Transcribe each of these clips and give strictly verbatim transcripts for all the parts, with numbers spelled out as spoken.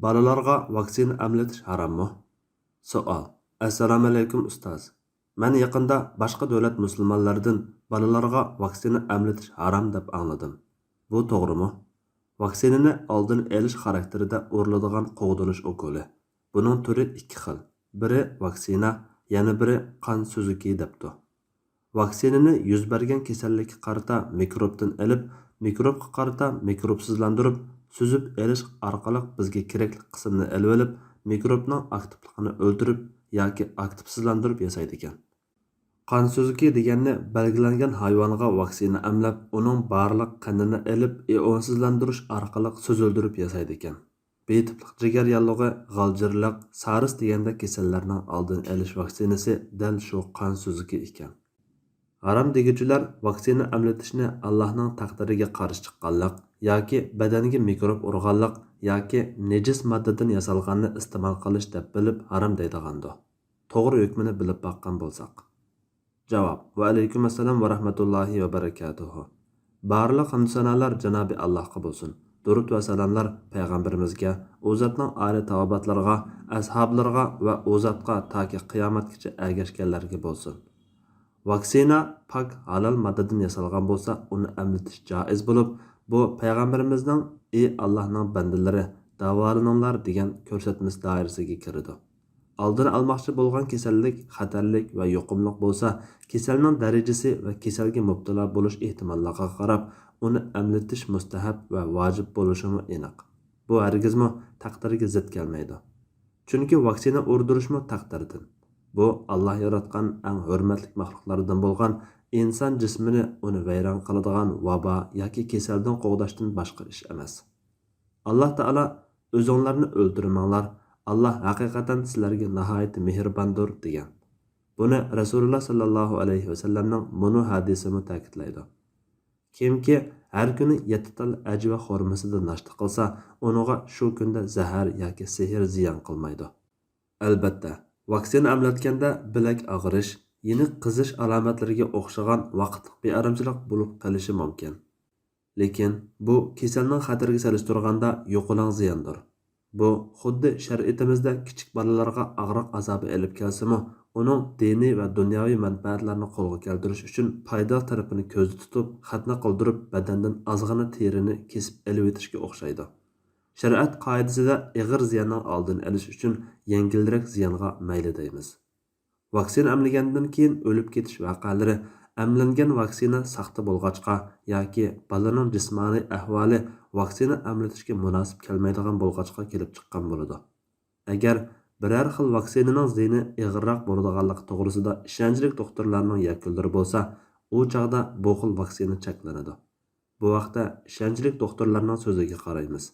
بالىلارغا ۋاكسىنا ئەملىتىش ھاراممۇ؟ سوئال. ئەسسالامۇئەلەيكۇم ئۇستاز. مەن يېقىندا باشقا دۆلەت مۇسۇلمانلىرىدىن بالىلارغا ۋاكسىنا ئەملىتىش ھارام دەپ ئاڭلىدىم. بۇ توغرىمۇ؟ ۋاكسىنىنى ئالدىنى ئېلىش خاراكتېرىدە ئۇرۇلىدىغان قوغدىنىش ئوكۇلى. بۇنىڭ تۈرى ئىككى خىل. بىرى ۋاكسىنا، يەنە بىرى قان سۈزۈكى دەپتۇ. ۋاكسىنىنى يۈز بەرگەن كېسەللىككە قارىتا مىكروبتىن ئېلىپ، مىكروبقا قارىتا مىكروبسىزلاندۇرۇپ، سۈزۈپ ئېلىش ئارقىلىق بىزگە كېرەكلىك قىسىمنى ئېلىۋېلىپ، مىكروبنىڭ ئاكتىپلىقىنى ئۆلتۈرۈپ ياكى ئاكتىپسىزلاندۇرۇپ ياسايدىكەن. قان سۈزۈكى دېگەننى بەلگىلەنگەن ھايۋانغا ۋاكسىنا ئەملەپ، ئۇنىڭ بارلىق قېنىنى ئېلىپ، ئىئونسىزلاندۇرۇش ئارقىلىق سۈزۈلدۈرۈپ ياسايدىكەن. بى تىپلىق جىگەر ياللۇغى، غالجىرلىق، سارس دېگەندەك كېسەللەرنىڭ ئالدىنى ئېلىش ۋاكسىنىسى دەل شۇ قان سۈزۈكى ئىكەن. ھارام دېگۈچىلەر ۋاكسىنا ئەملىتىشنى ئاللاھنىڭ تەقدىرىگە قارشى چىققانلىق ياكى بەدەنگە مىكروب ئۇرغانلىق ياكى نىجىس ماددىدىن ياسالغاننى ئىستېمال قىلىش دەپ بىلىپ ھارام دەيدىغاندۇ. توغرا ھۆكمىنى بىلىپ باققان بولساق. جاۋاب. ۋەئەلەيكۇم ئەسسالام ۋە رەھمەتۇللاھى ۋە بەرىكاتۇھۇ. بارلىق ھەمدۇسانالار جانابى ئاللاھقا بولسۇن. دۇرۇت ۋە سالاملار پەيغەمبىرىمىزگە، ئۇ زاتنىڭ ئالىي تاۋابىئاتلىرىغا، ئەسھابلىرىغا ۋە ئۇ زاتقا تاكى قىيامەتكىچە ئەگەشكەنلەرگە بولسۇن. ۋاكسىنا پاك، ھالال ماددىدىن ياسالغان بولسا، ئۇنى ئەملىتىش جائىز بولۇپ، بۇ پەيغەمبىرىمىزنىڭ «ئى ئاللاھنىڭ بەندىلىرى، داۋالىنىڭلار» دېگەن كۆرسەتمىسى دائىرىسىگە كىرىدۇ. ئالدىنى ئالماقچى بولغان كېسەللىك خەتەرلىك ۋە يۇقۇملۇق بولسا، كېسەلنىڭ دەرىجىسى ۋە كېسەلگە مۇپتىلا بولۇش ئېھتىماللىقىغا قاراپ، ئۇنى ئەملىتىش مۇستەھەب ۋە ۋاجىپ بولۇشىمۇ ئېنىق. بۇ ھەرگىزمۇ تەقدىرگە زىت كەلمەيدۇ. چۈنكى ۋاكسىنا ئۇردۇرۇشمۇ تەقدىردىن. بۇ ئاللاھ ياراتقان ئەڭ ھۆرمەتلىك مەخلۇقلاردىن بولغان ئىنسان جىسمىنى ئۇنى ۋەيران قىلىدىغان ۋابا ياكى كېسەلدىن قوغداشتىن باشقا ئىش ئەمەس. ئاللاھ تائالا «ئۆزۈڭلارنى ئۆلتۈرمەڭلار، ئاللاھ ھەقىقەتەن سىلەرگە ناھايىتى مېھرىباندۇر» دېگەن. بۇنى رەسۇلۇللاھ ساللاللاھۇ ئەلەيھى ۋەسەللەمنىڭ مۇنۇ ھەدىسىمۇ تەكىتلەيدۇ. كىمكى ھەر كۈنى يەتتە تال ئەجۋە خورمىسىدىن ناشتا قىلسا، ئۇنىڭغا شۇ كۈندە زەھەر ياكى سېھىر زىيان قىلمايدۇ. ئەلبەتتە، ۋاكسىنا ئەملەتكەندە بىلەك ئاغرىش، يېنىك قىزىش ئالامەتلىرىگە ئوخشىغان ۋاقىتلىق بىئارامچىلىق بولۇپ قېلىشى مۇمكىن. لېكىن بۇ كېسەلنىڭ خەتىرىگە سېلىشتۇرغاندا يۇقىلاڭ زىياندۇر. بۇ خۇددى شەرىئىتىمىزدە كىچىك بالىلارغا ئاغرىق ئازابى ئېلىپ كەلسىمۇ، ئۇنىڭ دىنىي ۋە دۇنياۋى مەنپەئەتلەرنى قولغا كەلتۈرۈش ئۈچۈن پايدىلىق تەرىپىنى كۆزدە تۇتۇپ، خەتنە قىلدۇرۇپ، بەدەندىن ئازغىنە تېرىنى كېسىپ ئېلىۋېتىشكە ئوخشايدۇ. شەرىئەت قائىدىسىدە ئېغىر زىياننىڭ ئالدىنى ئېلىش ئۈچۈن يەڭگىلرەك زىيانغا مەيلى دەيمىز. ۋاكسىنا ئەملىگەندىن كېيىن ئۆلۈپ كېتىش ۋەقەلىرى ئەملەنگەن ۋاكسىنا ساختا بولغاچقا ياكى بالىنىڭ جىسمانىي ئەھۋالى ۋاكسىنا ئەملىتىشكە مۇناسىپ كەلمەيدىغان بولغاچقا كېلىپ چىققان بولىدۇ. ئەگەر بىرەر خىل ۋاكسىنىنىڭ زىيىنى ئېغىرراق بولىدىغانلىقى توغرىسىدا ئىشەنچلىك دوختۇرلارنىڭ يەكۈنلىرى بولسا، ئۇ چاغدا بۇ خىل ۋاكسىنا چەكلىنىدۇ. بۇ ھەقتە ئىشەنچلىك دوختۇرلارنىڭ سۆزىگە قارايمىز.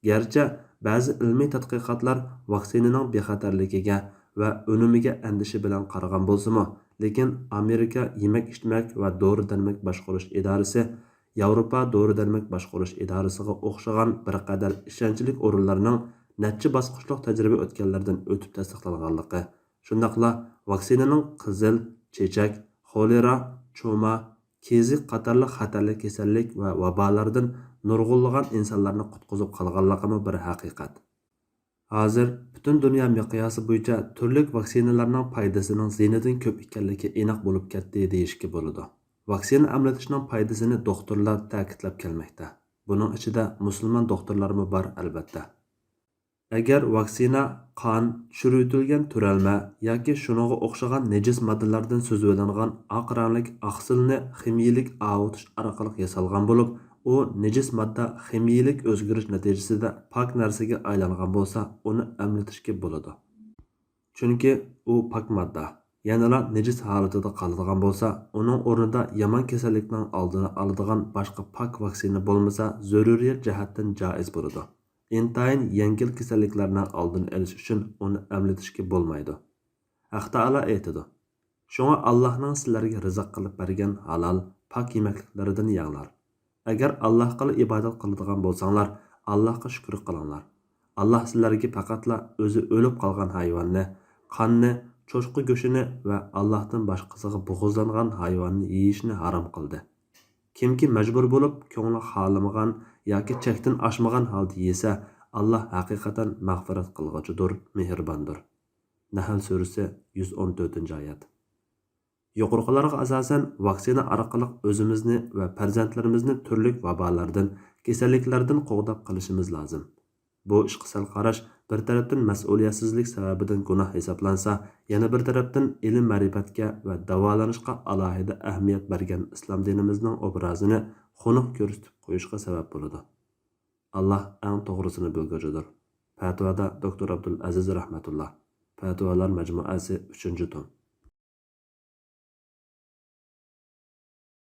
گەرچە بەزى ئىلمىي تەتقىقاتلار ۋاكسىنىنىڭ بىخەتەرلىكىگە ۋە ئۈنۈمىگە ئەندىشە بىلەن قارىغان بولسىمۇ، لېكىن ئامېرىكا يېمەك-ئىچمەك ۋە دورا-دەرمەك باشقۇرۇش ئىدارىسى، ياۋروپا دورا-دەرمەك باشقۇرۇش ئىدارىسىغا ئوخشىغان بىر قەدەر ئىشەنچلىك ئورۇنلارنىڭ نەچچە باسقۇچلۇق تەجرىبە ئۆتكەنلەردىن ئۆتۈپ تەستىقلانغانلىقى، شۇنداقلا ۋاكسىنىنىڭ قىزىل، چېچەك، خولېرا، چۇما، كېزىك قاتارلىق خەتەرلىك كېسەللىك ۋە ۋابالاردىن نۇرغۇنلىغان ئىنسانلارنى قۇتقۇزۇپ قالغانلىقىمۇ بىر ھەقىقەت. ھازىر پۈتۈن دۇنيا مىقياسى بويىچە تۈرلۈك ۋاكسىنىلارنىڭ پايدىسىنىڭ زىيىنىدىن كۆپ ئىكەنلىكى ئېنىق بولۇپ كەتتى دېيىشكە بولىدۇ. ۋاكسىنا ئەملىتىشنىڭ پايدىسىنى دوختۇرلار تەكىتلەپ كەلمەكتە. بۇنىڭ ئىچىدە مۇسۇلمان دوختۇرلارمۇ بار، ئەلۋەتتە. ئەگەر ۋاكسىنا قان، چىرىۋېتىلگەن تۈرەلمە ياكى شۇنىڭغا ئوخشىغان نىجىس ماددىلاردىن سۈزۈۋېلىنغان ئاق رەڭلىك ئاقسىلنى خىمىيىلىك ئاۋۇتۇش ئارقىلىق ياسالغان بولۇپ، ئۇ نىجىس ماددا خىمىيىلىك ئۆزگىرىش نەتىجىسىدە پاك نەرسىگە ئايلانغان بولسا، ئۇنى ئەملىتىشكە بولىدۇ. چۈنكى ئۇ پاك ماددا، يەنىلا نىجىس ھالىتىدە قالىدىغان بولسا، ئۇنىڭ ئورنىدا يامان كېسەللىكنىڭ ئالدىنى ئالىدىغان باشقا پاك ۋاكسىنا بولمىسا، زۆرۈرىيەت جەھەتتىن جائىز بولىدۇ. ئىنتايىن يەڭگىل كېسەللىكلەرنىڭ ئالدىنى ئېلىش ئۈچۈن ئۇنى ئەملىتىشكە بولمايدۇ. ھەق تائالا ئېيتىدۇ، «شۇڭا ئاللاھنىڭ سىلەرگە رىزىق قىلىپ بەرگەن ھالال، پاك يېمەكلىكلىرىدىن يەڭلار. ئەگەر ئاللاھقىلا ئىبادەت قىلىدىغان بولساڭلار، ئاللاھقا شۈكۈر قىلىڭلار. ئاللاھ سىلەرگە پەقەتلا ئۆزى ئۆلۈپ قالغان ھايۋاننى، قاننى، چوشقا گۆشىنى ۋە ئاللاھتىن باشقىسىغا بوغۇزلانغان ھايۋاننى يېيىشنى ھارام قىلدى. كىمكى مەجبۇر بولۇپ، كۆڭلى خالىمىغان ياكى چەكتىن ئاشمىغان ھالدا يېسە، ئاللا ھەقىقەتەن مەغپىرەت قىلغۇچىدۇر، مېھرىباندۇر. نەھل سۈرىسى، يۈز ئون تۆتىنچى ئايەت. يۇقىرىقىلارغا ئاساسەن، ۋاكسىنا ئارقىلىق ئۆزىمىزنى ۋە پەرزەنتلىرىمىزنى تۈرلۈك ۋابالاردىن، كېسەللىكلەردىن قوغداپ قېلىشىمىز لازىم. بۇ ئىشقا سەل قاراش بىر تەرەپتىن مەسئۇلىيەتسىزلىك سەۋەبىدىن گۇناھ ھېسابلانسا، يەنە بىر تەرەپتىن ئىلىم-مەرىپەتكە ۋە داۋالىنىشقا ئالاھىدە ئەھمىيەت بەرگەن ئىسلام دىنىمىزنىڭ ئوبرازىنى خۇنۈك كۆرسىتىپ قويۇشقا سەۋەب بولىدۇ. ئاللا ئەڭ توغرىسىنى بىلگۈچىدۇر. پەتىۋادا دوكتور ئابدۇلئەزىز رەھمەتۇللا. پەتىۋالار مەجمۇئەسى، ئۈچىنچى توم.